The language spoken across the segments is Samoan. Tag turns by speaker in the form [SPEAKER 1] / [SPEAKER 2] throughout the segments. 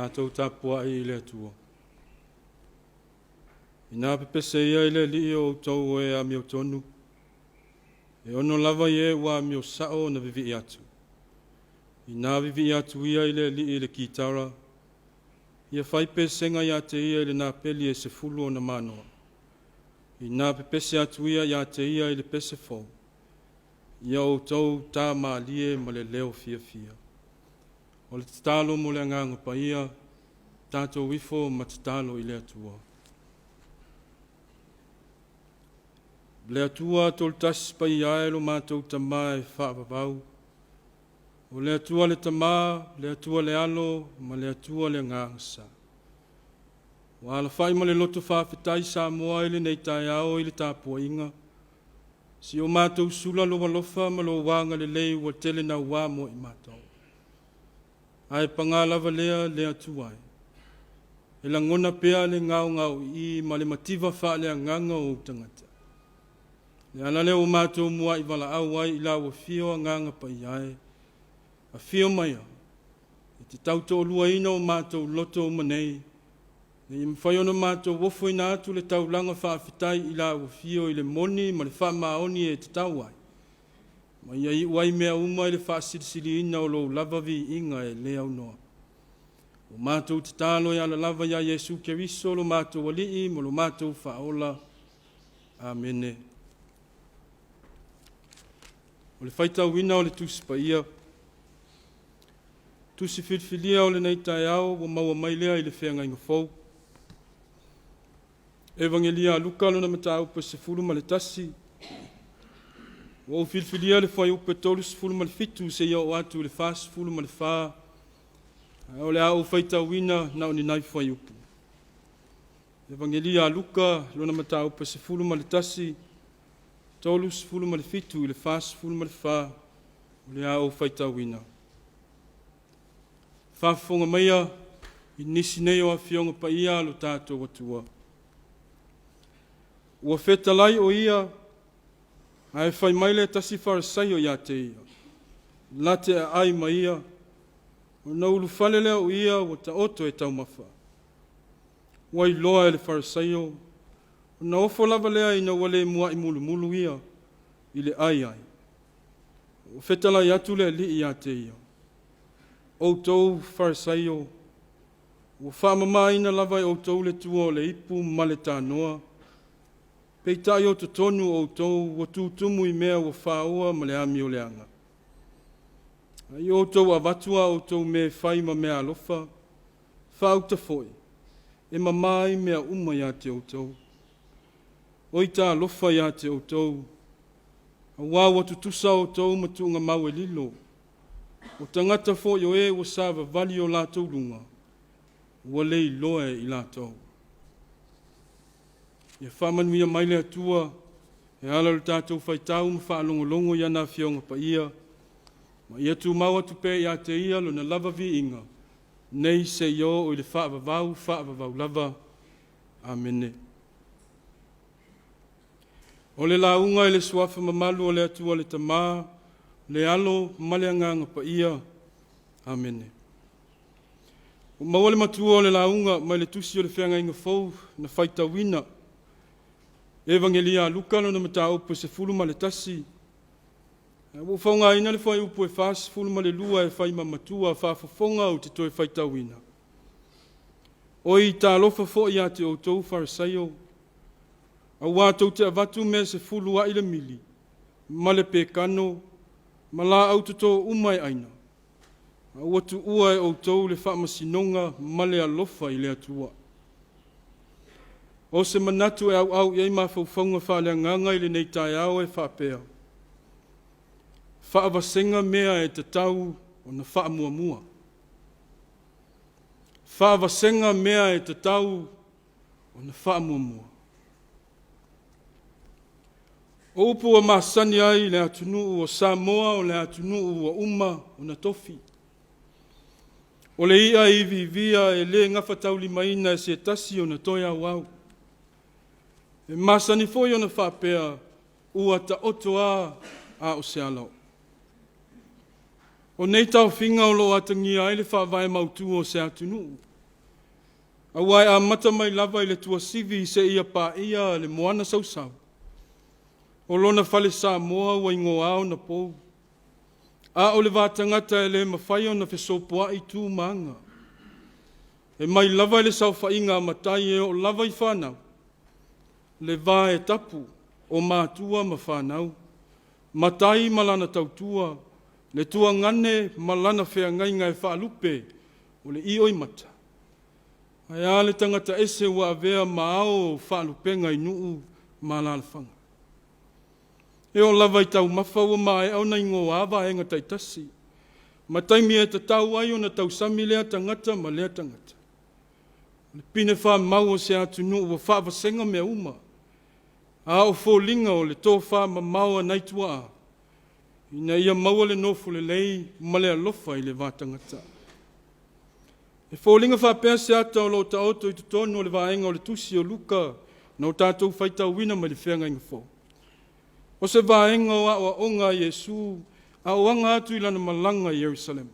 [SPEAKER 1] Tatou tapuai i le Atua. Ina pepese ia i le Alii o outou o e amiotonu, e ono lava i e ua amio sao ona vivii atu. Ina vivii atu ia i le Alii i le kitara, ia fai pesega ia te ia i le napeli e 10 ona manoa. Ina pepese atu ia ia te ia i le pese fou, ia outou tā mālie ma le leo fiafia. O le tatalo mo le Agaga Paia, tatou ifo ma tatalo i le Atua. Le Atua tolutasi paia e lo matou Tamā e faavavau, o le Atua le Tamā, le Atua le Alo, ma le Atua le Agaga Sa. Ua alafai ma le loto faafetai Samoa i lenei taeao i le tapuaiga, si o matou sula lou alofa ma lou agalelei ua tele naua mo i matou. Ae paga lava lea le Atua e, e lagona pea le gaogaoii ma le mativa faaleagaga o ou tagata. Le ala lea ua matou muai valaau ai i lau afio Agaga Paia e, afio maia, e te tautoaluaina o matou loto uma nei, ina ia mafai ona matou ofoina atu le taulaga faafetai i lau afio i le moni ma le faamaoni e tatau ai, ma ia iu ai mea uma i le faasilisiliina o lou lava viiga e le aunoa. Ua matou tatalo e ala lava ia Iesu Keriso lo matou Alii ma lo matou Faaola. Amene. O le faitauina o le Tusi Paia. Tusi filifilia o lenei taeao ua maua mai lea i le Feagaiga Fou. Evagelia a Luka lona mataupu e 11. Ua ou filifilia le fuaiupu e 37 seia oo atu i le 44, ae o le a ou faitauina na o ni nai fuaiupu. Evagelia a Luka lona mataupu e 11, 37 i le 44, o le a ou faitauina. Faafofoga maia i nisi nei o Afioga Paia a lo tatou Atua. Ua fetalai o ia, ae fai mai le tasi Farisaio ia te ia, la te aai ma ia, ona ulufale lea o ia ua taoto e taumafa. Ua iloa e le Farisaio, ona ofo lava lea ina ua le muai mulumulu ia i le ai ai. Ua fetalai atu le Alii ia te ia, outou Farisaio, ua faamamaina lava e outou le tua o le ipu ma le tanoa, peitai o totonu o outou ua tutumu i mea ua faoa ma le amioleaga. Ai outou avatu a outou mea e fai ma mea alofa, faauta foi, e mama ai mea uma ia te outou. Oi talofa ia te outou, auā ua tutusa outou ma tuugamau e lilo, o tagata foi o e ua savavali o latou luga, ua le iloa e i latou. Ia faamanuia mai le Atua e ala i le tatou faitau ma faalogologo i ana Afioga Paia, ma ia tumau atu pea ia te ia lona lava viiga, nei seia oo i le faavavau, faavavau lava. Amene. O le lauga i le suafa mamalu o le Atua le Tamā, le Alo ma le Agaga Paia. Amene. Ua maua le matua o le lauga mai le tusi o le Feagaiga Fou na faitauina. Evagelia a Luka lona mataupu e 11. Ua ou faaaogaina le fuaiupu e 42 e fai ma matua faafofoga ou te toe faitauina. Oi talofa foi ia te outou Farisaio, auā tou te avatu mea e 10 ai le mili, ma le pekano, ma laau totō uma e aina, a ua tuua e outou le faamasinoga ma le alofa i le Atua. O se manatu e auau i ai mafaufauga faaleagaga i lenei taeao e faapea, faavasega mea e tatau ona faamuamua. Faavasega mea e tatau ona faamuamua. O upu ua masani ai le atunuu o Samoa o le atunuu ua uma ona tofi. O le i'a e iviivia e le gafataulimaina e se tasi ona toe auau. E masani foi ona faapea, ua taoto a a o se alaoo. O nei taofiga o lo o atagia ai le faavae mautu o se atunuu, aua e amata mai lava i le tuasivi seia paia le moana sausau, o lona fale Samoa ua igoa ona pou, a o le va tagata e le mafai ona fesopoai tu ma aga. E mai lava i le saofaiga a matai e oo lava i fanau, le va e tapu o matua ma fanau, matai ma lana tautua, le tuagane ma lana feagaiga e faalupe o le ioimata, ae a le tagata ese ua avea ma ao o faalupega i nuu ma alaalafaga. E oo lava i taumafa ua maea ona igoa vaega taitasi, ma taimi e tatau ai ona tausami lea tagata ma lea tagata. O le pine famau o se atunuu ua faavasega mea uma, a o foliga o le tofamamao a nai tuaa, ina ia maua le nofo lelei ma le alofa i le va tagata. E foliga faapea se ata o lo o taoto i totonu o le vaega o le tusi o Luka na o tatou faitauina mai le Feagaiga Fou. O se vaega o aoaoga a Iesu a o aga atu i lana malaga i Ierusalema.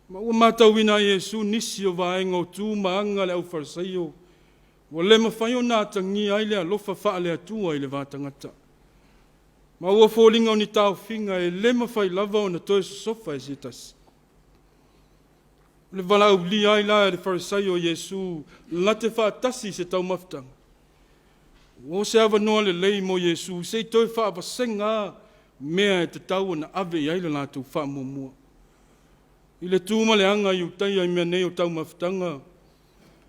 [SPEAKER 1] Ma ua matauina ai e Iesu nisi o vaega o tu ma aga a le aufarisaio ua le mafai ona atagia ai le alofa faale-Atua i le va tagata. Ma ua foliga o ni taofiga e le mafai lava ona toe sosofa e se tasi. O le valaaulia ai la e le Farisaio o Iesu na te faatasi i se taumafataga, ua o se avanoa lelei mo Iesu se i toe faavasega mea e tatau ona ave i ai le latou faamuamua. I le tu ma le aga a Iutaia i mea nei o taumafataga,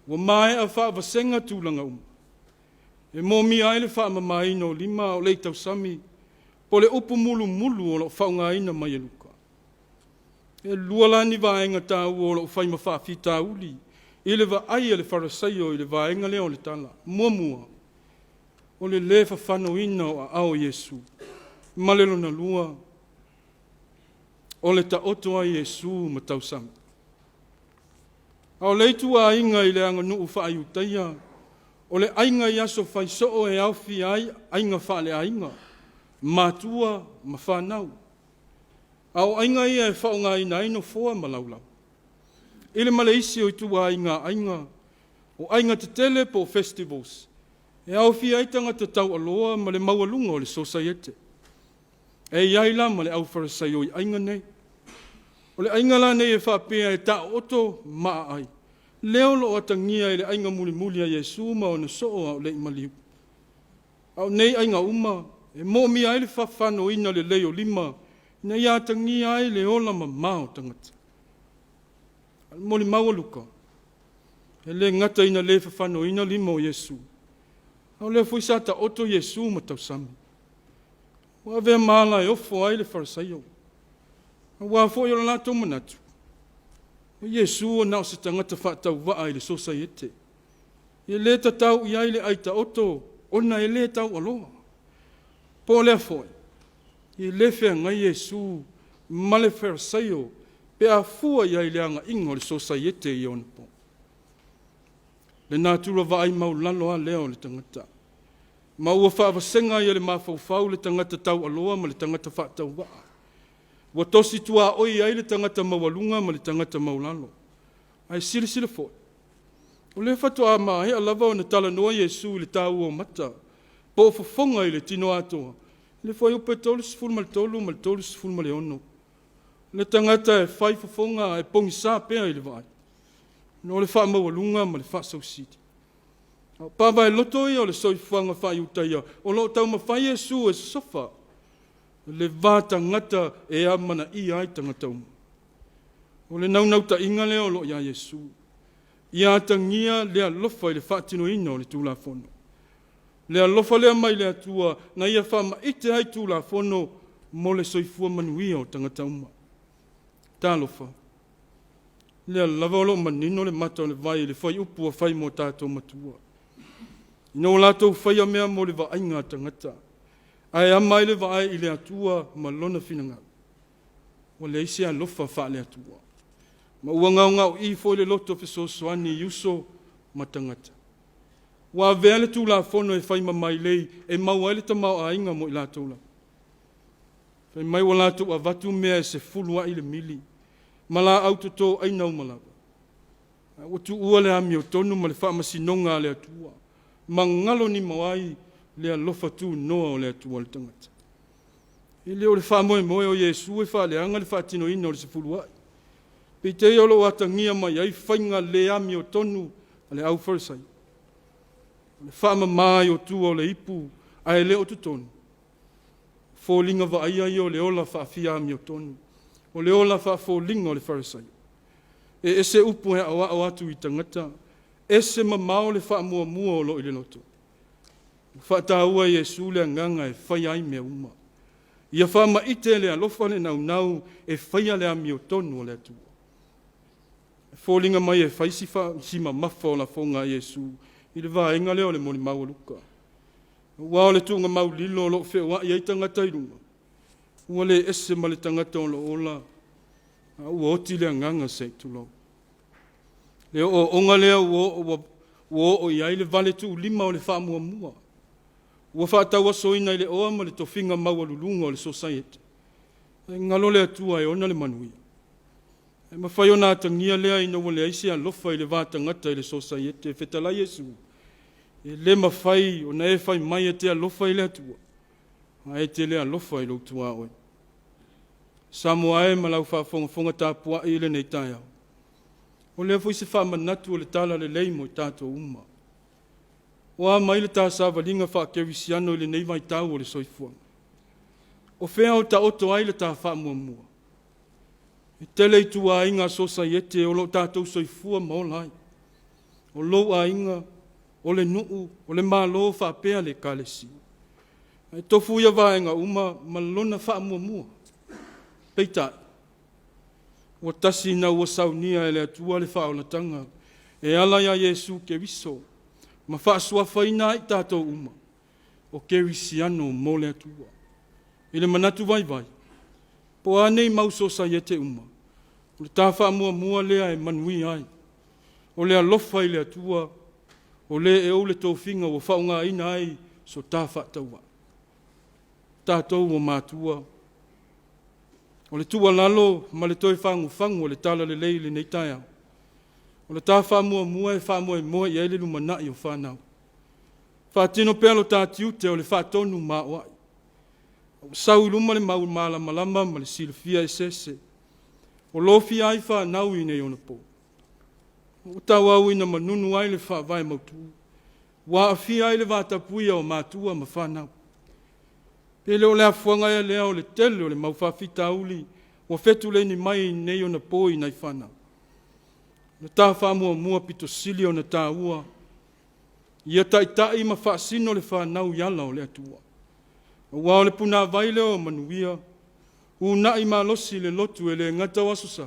[SPEAKER 1] ua maea faavasega tulaga uma. E moomia ai le faamamaina o lima a o le i tausami, po o le upu mulumulu o lo o faaaogaina mai e Luka. E lua la ni vaega taua o lo o fai ma faafitauli i le vaai a le Farisaio i le vaega lea o le tala. Muamua, o le lē fafanoina o aao o Iesu, ma le lona lua, o le taoto ai Iesu ma tausami. A o le ituaiga i le aganuu faa-Iutaia, o le aiga i aso fai soo e aofia ai aiga faaleaiga, matua ma fanau. A o aiga ia e faaaogaina ai nofoa ma laulau. I le ma le isi o ituaiga aiga, o aiga tetele po o festivals, e aofia ai tagata taualoa ma le maualuga o le sosaiete. E i ai la ma le aufarisaio i aiga nei. O le aiga la nei e faapea e taooto ma aai, lea o lo o atagia i le aiga mulimuli a Iesu ma ona soo a o le i maliu. A o nei aiga uma, e moomia ai le fafanoina lelei o lima, ina ia atagia ai le ola mama o tagata. A o le molimau a Luka, e le gata ina le fafanoina lima o Iesu, a o lea foi sa taoto Iesu ma tausami. Ua avea ma ala e ofo ai le Farisaio, aua foi o le latou manatu, o Iesu na o se tagata faatauvaa i le sosaiete. E le tatau i ai le ai taoto ona e le taualoa. Po o lea foi, e le feagai Iesu ma le Farisaio pe a fua i ai i le agaiga o le sosaiete i ona po. Le natura vaai maulalo lava lea o le tagata, ma ua faavasega ai e le mafaufau le tagata taualoa ma le tagata faatauvaa. Ua tosi tuaoi ai le tagata maualuga ma le tagata maulalo. Ae silasila foi, o lea faatoa maea lava ona talanoa Iesu i le taua o mata, po o fofoga i le tino atoa, i le fuaiupu e 33 ma le 36. Le tagata e fai fofoga ae pogisa pea i le vaai, ona o le faamaualuga ma le faasausili. A o pavaeloto ia o le soifuaga faa-Iutaia o lo o taumafai Iesu e sosofa le va tagata e amanaia ai tagata uma. O le naunautaiga lea o lo o ia Iesu, ia atagia le alofa i le faatinoina o le Tulafono. Le alofa lea mai le Atua na ia faamaite ai Tulafono mo le soifua manuia o tagata uma. Talofa! Lea lava o lo o manino le mata o le vai i le fuaiupu ua fai mo tatou matua. Ina ua latou faia mea mo le vaaiga a tagata, ae ama ai le vaai i le Atua ma Lona finagalo, ua leai se alofa faale-Atua, ma ua gaogaoii foi le loto fesoasoani i uso ma tagata. Ua avea le Tulafono e fai ma mailei e maua ai le tamaoaiga mo i latou lava. Fai mai ua latou avatu mea e sefuluai le mili, ma laau toto aina uma lava. Ae ua tuua le amiotonu ma le faamasinoga a le Atua, ma galo nimo ai le alofa tunoa o le Atua i le tagata. E le o le faamoemoe o Iesu e faaleaga le faatinoina o le sefuluai. Peitai o lo o atagia mai ai faiga le amiotonu a le aufalesaio. O le faamama ai o tua o le ipu ae le o totonu, o foliga vaaia ia o le ola faafia amiotonu, o le ola faafoliga o le Farisai. E ese upu e aoao atu i tagata, ese mamao le faamuamua o lo o i le loto. Ua faataua e Iesu le agaga e faia ai mea uma. Ia faamaite e le alofa le naunau e faia le amiotonu o le Atua. E foliga mai e fai si, fa, si mamafa o lafoga a Iesu i le vaega lea o le molimau a Luka. Aua o le tuugamau lilo o lo o feoai ai tagata i luga, ua le ese ma le tagata o lo o ola, a ua oti le agaga se i tulou. Le ooooga lea ua oo i ai le valetuulima o le faamuamua, ua faatauasoina i le oa ma le tofiga maualuluga o le sosaiete, ae galo le Atua e ona le manuia. E mafai ona atagia lea ina ua leai se alofa i le va tagata i le sosaiete. Fetalai Iesu, e le mafai ona e fai mai e te alofa i le Atua, ae e te le alofa i lou tuaoi. Samoa e ma lau faafogafoga tapuai i lenei taeao, o lea foi se faamanatu o le talalelei mo i tatou uma. O a mai le ta savaliga faakerisiano i lenei vaitau o le soifuaga? O fea o taoto ai le ta faamuamua? E tele ituaiga sosaiete o lo o tatou soifua ma ola ai. O lou aiga, o le nuu, o le Malo faapea le Ekalesia. Ae tofu ia vaega uma ma lona faamuamua. Peitai, ua tasi ina ua saunia e le Atua le faaolataga e ala iā Iesu Keriso ma faasuafaina ai i tatou uma o kerisiano mo le Atua. I le manatu vaivai, po o a nei mau sosaiete uma, o le ta faamuamua lea e manuia ai. O le alofa i le Atua, o le e ou le tofiga ua faaaogaina ai so ta faatauvaa. Tatou ua matua, o le tuualalo ma le toe fagufagu o le talalelei i lenei taeao, o le ta faamuamua e faamoemoe i ai le lumanai o fanau. Faatino pea lo ta tiute o le faatonu ma aoai. Ua sau i luma le mau malamalama ma le silafia eseese. O lofia ai fanau i nei onapo. Ua tauau ina manunu ai le faavae mautu. Ua aafia ai le vatapuia o matua ma fanau. Pe le o le afuaga ea lea o le tele o le mau faafitauli ua fetuleni mai i nei onapo i nai fanau. O le ta faamuamua pito sili ona taua, ia taitai ma faasino le fanau i ala o le Atua. Aua o le punavai lea o manuia, uunai malosi le lotu e le gata o Aso Sa,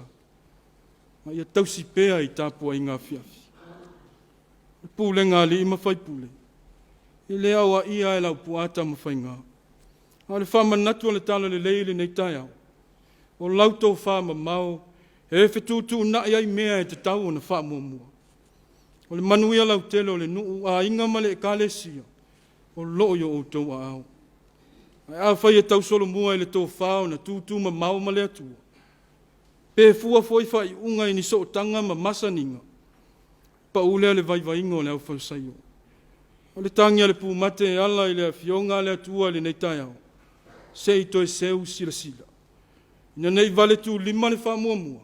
[SPEAKER 1] a ia tausi pea i tapuaiga afiafi. O le pulega a alii ma faipule, e le aoaia e Laupua Tamafaiga, a o le faamanatu o le talalelei i lenei taeao, o lau tofa mamao e fetuutuunai ai mea e tatau ona faamuamua. O le manuia lautele o le nuu, aiga ma le Ekalesia, o lo o i o outou aao. Ae afai e tausolomua i le tofa ona tutumamao ma le Atua, pe fua foi faaiuga i ni sootaga ma masaniga, pau lea le vaivaiga o le aufalesaio. O le tagi a le pumate e ala i le Afioga a le Atua i lenei taeao, se i toe seu silasila, ina ne i valetuulima le faamuamua,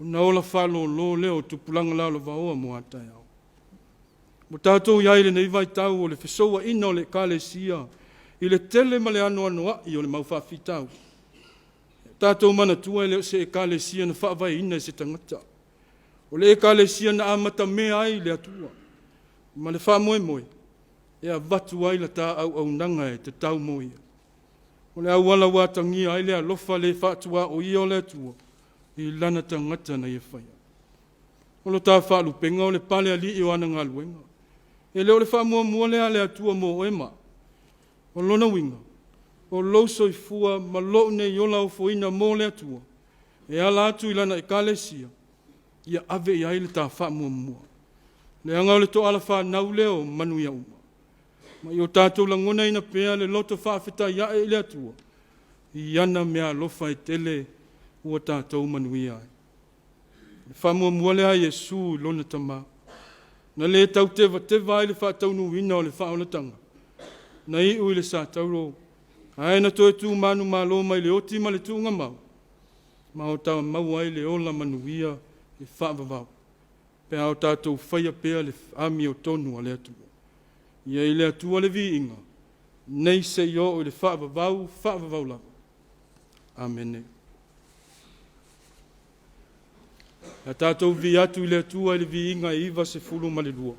[SPEAKER 1] ona ola faalolo lea o tupulaga lalovaoa mo a taeao. Ua tatou i ai i lenei vaitau o le fesouaina o le Ekalesia i le tele ma le anoanoai o le mau faafitauli. Tatou manatua e le o se Ekalesia na faavaeina e se tagata. O le Ekalesia na amatamea ai le Atua ma le faamoemoe e avatu ai la ta auaunaga e tatau mo ia. O le auala ua atagia ai le alofa le faatuaoia o le Atua i lana tagata na ia faia. O lo ta faalupega o le palealii o ana galuega. E le o le faamuamua lea a le Atua mo oe ma au. O lona uiga, o lou soifua ma lou nei ola ofoina mo le Atua, e ala atu i Lana Ekalesia, ia ave i ai le ta faamuamua. Leaga o le toala fanau lea o manuia uma. Ma ia o tatou lagonaina pea le loto faafetai ae i le Atua, i ana meaalofa e tele ua tatou manuia ai. O le faamuamua lea a Iesu i lona Tama, na le tau tevateva ai le faataunuuina o le faaolataga, na iu i le satauro, ae na toe tu manumalo mai le oti ma le tuugamau, ma o ta maua ai le ola manuia e faavavau, pe a o tatou faia pea le amiotonu a le Atua. Ia i le Atua le viiga, nei seia oo i le faavavau, faavavau lava. Amene. A tatou vivii atu i le Atua i le viiga e 92.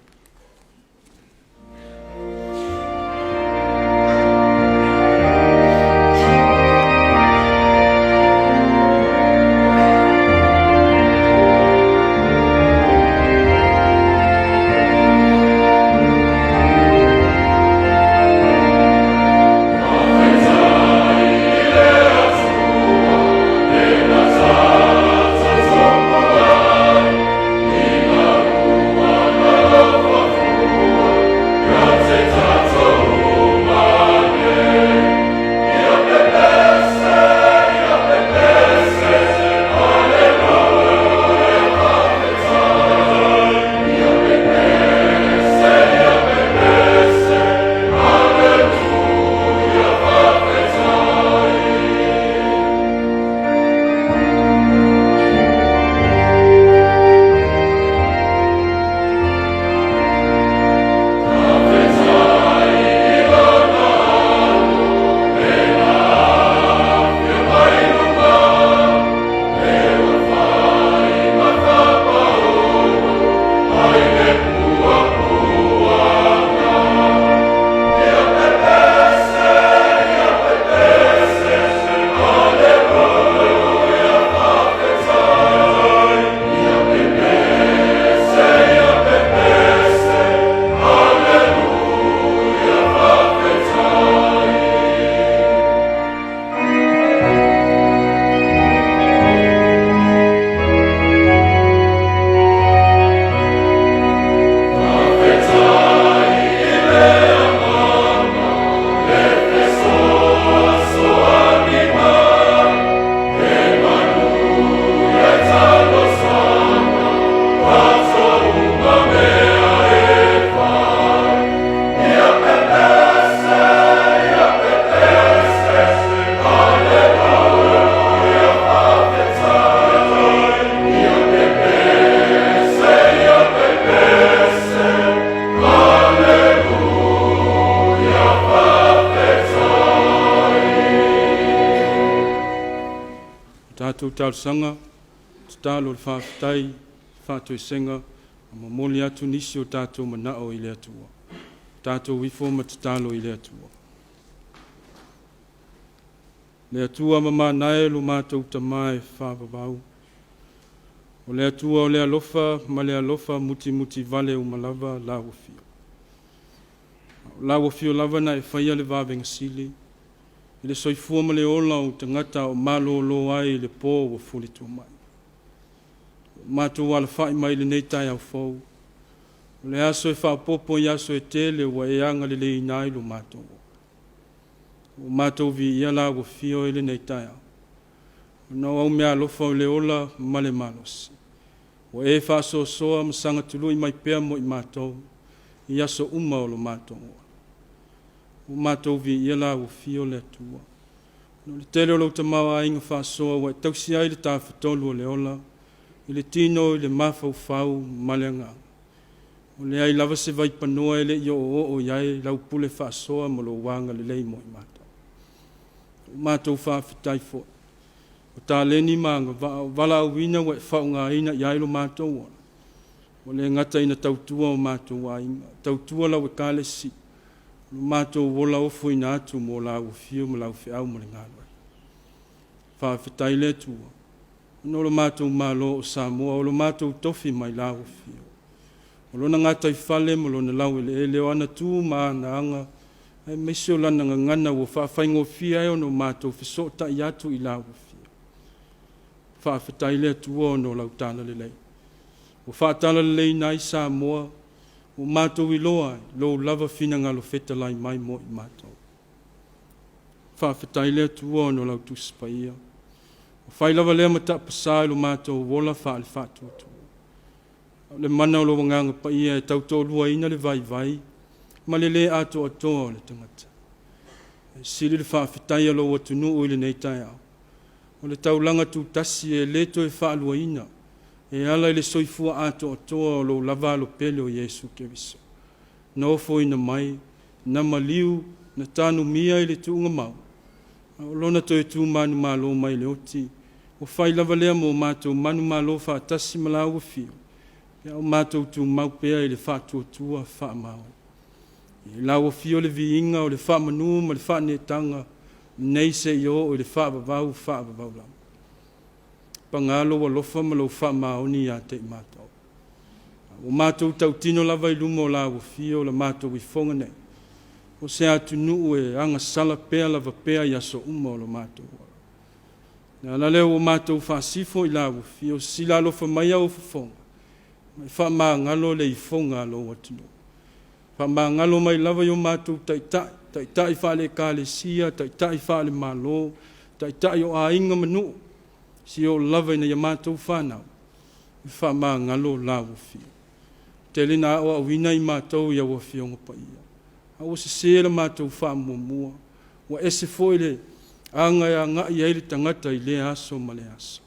[SPEAKER 1] Tatou talosaga, tatalo le faafetai, faatoesega, momoli atu nisi o tatou manao i le Atua. Tatou ifo ma tatalo i le Atua. Le Atua mamana e lo matou Tama e faavavau. O le Atua o le alofa ma le alofa mutimuti vale uma lava lau afio. Lau afio lava na e faia le vavega sili, i le soifua ma le ola o tagata o malōlō ai i le pō ua fulitua mai. O matou alafai mai lenei taeao fou, o le aso e faaopoopo i aso e tele ua e agaleleina ai lo matou ola. Ua matou viia lau afio i lenei taeao, ona o au meaalofa o le ola ma le malosi. Ua e faasoasoa ma sagatului mai pea mo i matou, i aso uma o lo matou ola. Ua matou viia lau afio le Atua. O le tele o lou tamaoaiga faasoa ua e tausi ai le tafatolu o le ola, i le tino, i le mafaufau ma le agaga. O leai lava se vaipanoa e le i oooo i ai lau pule faasoa ma lou agalelei mo i matou. Ua matou faafetai foi. O taleni ma agavaa o valaauina ua e faaaogaina i ai lo matou ola. Ua le gata ina tautua o matou aiga, tautua lau Ekalesia, lo matou ola ofoina atu mo lau afio ma lau feau ma le galuega. Faafetai le Atua, Ona o lo matou Malo o Samoa, o lo matou tofi mai lau Afio. O lona gataifale ma lona laueleele, o ana tu ma ana aga, aemaise o lana gagana ua faafaigofie ai ona o matou fesootai atu i lau Afio. Faafetai le Atua ona o lau talalelei. Ua faatalaleleiina ai Samoa, ua matou iloa ai lou lava finagalo fetalai mai mo i matou. Faafetai le Atua ona o lau Tusi Paia. Ua fai lava lea ma tapasa i lo matou ola faale-faatuatua. O le mana o lou Agaga Paia e tautoaluaina le vaivai ma le le atoatoa o le tagata. E sili le faafetai a lou atunuu i lenei taeao. O le taulaga tutasi e le toe faaluaina, e ala i le soifua atoatoa o lou lava alo pele o Iesu Keriso. Na ofoina mai, na maliu, na tanumia i le tuugamau, a o lona toe tu manumalo mai le oti, ua fai lava lea mo matou manumalo faatasi ma laua afio, pe a o matou tumau pea i le faatuatua faamaoni. I lau afio le viiga o le faamanu ma le faaneetaga, nei seia oo i le faavavau faavavau lava. Paga lou alofa ma lou faamaoni ia te i matou. Ua matou tautino lava i luma o lau afio la matou ifoga nei, o se atunuu e agasala pea lava pea i aso uma o lo matou ola. Le ala lea ua matou faasifo i lau afio, sila alofa mai au fofoga, ma e faamagalo le ifoga a lou atunuu. Faamagalo mai lava i o matou taitai, taitai faale-Ekalesia, taitai faale-Malo, taitai o aiga ma nuu, seia oo lava ina ia matou fanau, e faamagalo lau afio. Tele na aoaoina i matou i au Afioga Paia, a ua sese la matou faamuamua, ua ese foi le aga e agai ai le tagata i lea aso ma lea aso.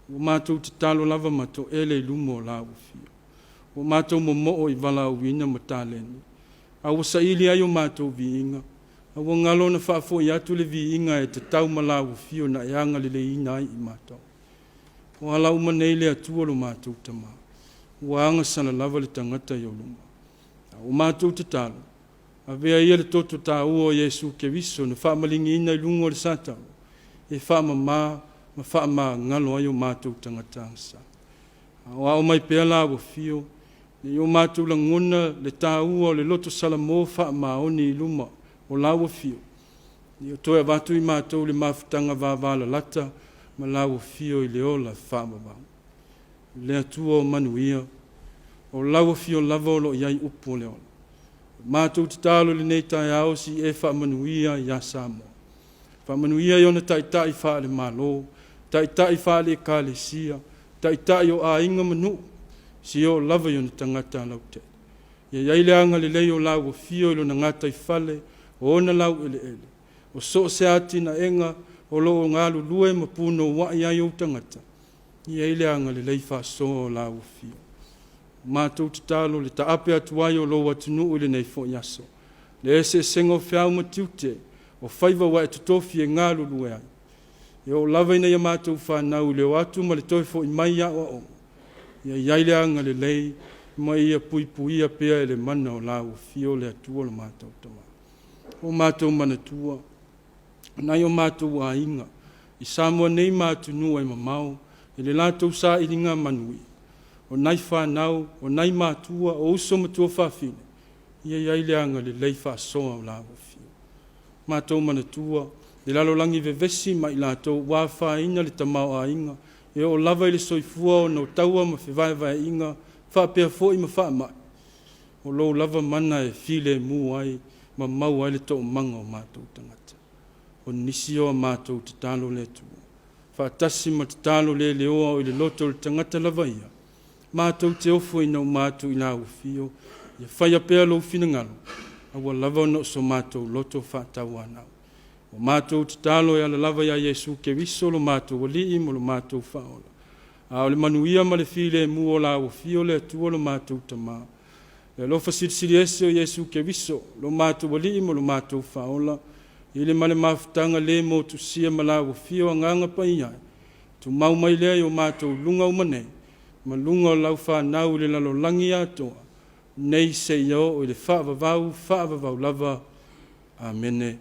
[SPEAKER 1] Ua matou tatalo lava ma toele i luma o lau afio. Ua matou momoo i valaauina ma taleni, a ua saili ai o matou viiga, a ua galo ona faafoi atu le viiga e tatau ma lau afio na e agaleleiina ai i matou. O ala uma nei le Atua lo matou Tama, ua agasala lava le tagata i ou luma. A ua matou tatalo, avea ia le toto taua o Iesu Keriso na faamaligiina i luga o le Satalo, e faamama ma faamagalo ai o matou tagata agasala. Aoao mai pea lau afio, ne i o matou lagona le taua o le loto salamo faamaoni i luma o lau afio, ne i o toe avatu i matou le mafutaga vavalalata ma lau afio i le ola faavavau. Le Atua o manuia, o lau afio lava o lo o i ai upu o le ola. Matou tatalo i lenei taeao si e faamanuia ia Samoa. Faamanuia i ona taitai faale-Malo, taitai faale-Ekalesia, taitai o aiga ma nuu, seia oo lava i ona tagata lautele. Ia i ai le agalelei o lau afio i lona gataifale, o ona laueleele, o so o se atinaega o lo o galulue ma punouai ai ou tagata, ia i ai le agalelei faasoa o lau afio. Matou tatalo le taape atu ai o lou atunuu i lenei foi aso, le eseesega o feau ma tiute, o faiva ua e totofi e galulue ai. E oo lava ina ia matou fanau i le o atu ma le toe foi mai i aoaoga, ia i ai le agalelei ma ia puipuia pea e le mana o lau afio le Atua lo matou Tama. O matou manatua, nai o matou aiga, i Samoa nei ma atunuu e mamao, i le latou sailiga manuia, o nai fanau, o nai matua, o uso ma tuafafine, ia i ai le agalelei faasoa o lau afio. Matou manatua, le lalolagi vevesi ma i latou ua afaina le tamaoaiga, e oo lava i le soifua ona o taua ma fevaevaeaiga, faapea foi ma faamai, o lou lava mana e filemu ai ma maua ai le toomaga o matou tagata. O nisi o a matou tatalo le Atua, faatasi ma tatalo le leoa o i le loto o le tagata lava ia, matou te ofoina uma atu i lau afio, ia faia pea lou finagalo, aua lava ona o so matou loto faatauanau. O matou tatalo e ala lava ia Iesu Keriso lo matou Alii ma lo matou Faaola. A o le manuia ma le filemu o lau afio le Atua lo matou Tama, le alofa silisili ese o Iesu Keriso lo matou Alii ma lo matou Faaola, i le ma le mafutaga le motusia ma lau afio Agaga Paia ai, tumau mai lea i o matou luga uma nei, ma luga o lau fanau i le lalolagi atoa, nei seia oo i le faavavau, faavavau lava. Amene.